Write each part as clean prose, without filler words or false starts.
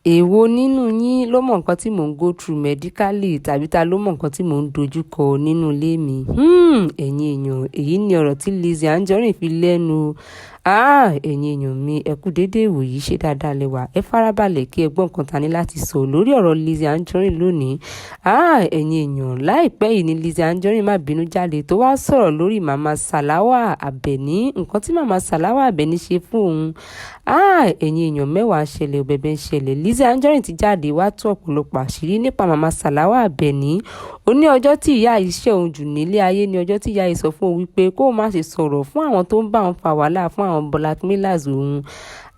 Èwo nínú yín ló mọ nǹkan tí mò ń go through medically, tàbí ta ló mọ nǹkan tí mò ń dojú kọ nínú ilé mi? Ẹ̀yin èèyàn, èyí ni ọ̀rọ̀ tí Lizzy Anjorin fi lẹ́nu. Ah, ẹ̀yin èèyàn mi, ẹ kú dédé ìwòyí, ṣe dáadáa lẹ wà? Ẹ farabalẹ̀ kí ẹ gbọ́ nǹkan ta ní láti sọ lórí ọ̀rọ̀ Lizzy Anjorin lónìí. Ah, ẹ̀yin èèyàn, láìpẹ́ yìí ni Lizzy Anjorin má bínú jáde tó wá sọ̀rọ̀ lórí Màmá Salawa Abeni, nǹkan tí Màmá Salawa Abeni ṣe fún òun. Ah, ẹ̀yin èèyàn, mẹ́wàá ṣẹlẹ̀, bẹ̀bẹ̀ ń ṣẹlẹ̀. Lizzy Anjorin ti jáde wá tú ọ̀pọ̀lọpọ̀ àṣírí nípa Màmá Salawa Abeni. Ó ní ọjọ́ tí ìyá yìí ṣẹ̀ òun jù nílé ayé ní ọjọ́ tí ìyá yìí sọ fún òun wípé kó má ṣe sọ̀rọ̀ fún àwọn tó ń bá òun fa wàhálà, fún àwọn blackmailers òun.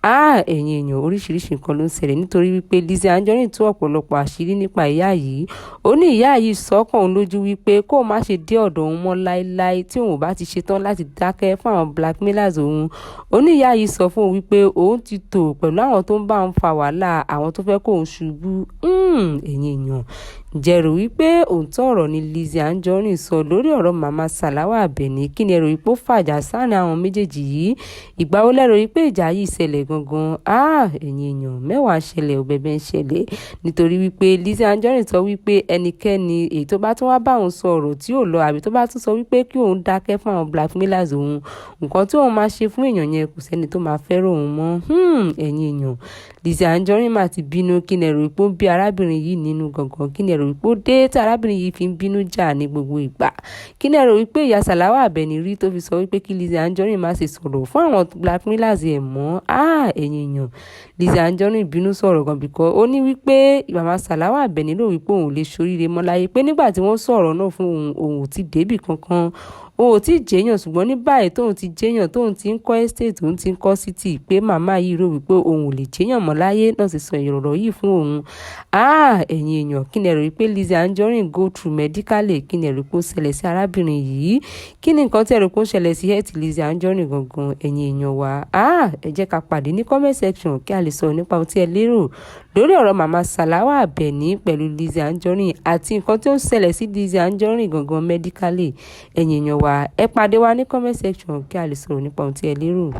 Ah, ẹ̀yin èèyàn, oríṣiríṣi nǹkan ló ń ṣẹlẹ̀ nítorí wípé Lizzy Anjorin tú ọ̀pọ̀lọpọ̀ àṣírí nípa ìyá yìí. Ó ní ìyá yìí sọ́kàn òun lójú wípé kó má ṣe dé ọ̀dọ̀ òun mọ́ láéláé tí òun ò bá ti ṣetán láti dákẹ́ fún àwọn blackmailers òun. Ó ní ìyá yìí sọ fún òun wípé òun ti tò pẹ̀lú àwọn tó ń bá òun fa wàhálà, àwọn tó fẹ́ kó òun ṣubú. Ẹ̀yin èèyàn, ǹjẹ́ rò wípé òótọ́ ọ̀rọ̀ ni Lizzy Anjorin sọ lórí ọ̀rọ̀ Màmá Salawa Abeni? Kí ni ẹ rò wípé ó fàjà sáàrin àwọn méjèèjì yìí? Ìgbà wo lẹ rò wípé ìjà yìí ṣẹlẹ̀ gangan? Ah, ẹ̀yin èèyàn, mẹ́wàá ṣẹlẹ̀, bẹ̀bẹ̀ ń ṣẹlẹ̀ nítorí wípé Lizzy Anjorin sọ wípé ẹnikẹ́ni èyí tó bá tún wá bá òun sọ ọ̀rọ̀ tí ò lọ, àbí tó bá tún sọ wípé kí òun dákẹ́ fún àwọn blackmailers òun, nǹkan tí òun máa ṣe fún èèyàn yẹn, kò sẹ́ni tó máa fẹ́ràn òun mọ́. Ẹ̀yin èèyàn, Lizzy Anjorin mà ti bínú. Kí ni ẹ rò wípé ó ń bí arábìnrin yìí nínú gangan? Kí ni ẹ rò wípé ó dé tí arábìnrin yìí fi ń bínú jà ní gbogbo ìgbà? Kí ni ẹ rò wípé ìyá Salawa Abeni rí tó fi sọ wípé kí Lizzy Anjorin má ṣe sọ̀rọ̀ fún àwọn blackmailers ẹ̀ mọ́? Ah, ẹ̀yin èèyàn, Lizzy Anjorin bínú sọ̀rọ̀ gan bìkọ́. Ó ní wípé Màmá Salawa Abeni rò wípé òun ò lè ṣoríire mọ́ láyé, pé nígbà tí wọ́n sọ̀rọ̀ náà fún òun, òun ò tí débì kankan, òun ò tí ì jẹ́yàn, ṣùgbọ́n ní báyìí tóun ti jẹ́yàn, tóun ti ń kọ́ estate, òun ti ń kọ́ city, pé màmá yìí rò wípé òun ò lè jẹ́yàn mọ́ láyé náà sì sọ ọ̀rọ̀ yìí fún òun. Ah, ẹ̀yin èèyàn, kí ni ẹ rò wípé Lizzy Anjorin go through medically? Kí ni ẹ rò pé ó ṣẹlẹ̀ sí arábìnrin yìí? Kí ni nǹkan tí ẹ rò pé ó ṣẹlẹ̀ sí health Lizzy Anjorin gangan, ẹ̀yin èèyàn wa? Ah, ẹ jẹ́ ká pàdé ní comment section kí a lè sọ̀rọ̀ nípa ohun tí ẹ lérò lórí ọ̀rọ̀ Màmá Salawa Abeni pẹ̀lú Lizzy Anjorin àti nǹkan tí ó ń ṣẹlẹ̀ sí Lizzy Anjorin gangan medically. Ẹ̀yin èèyàn wa, ẹ pàdé wa ní comment section kí a lè sọ̀rọ̀ nípa ohun tí ẹ lérò.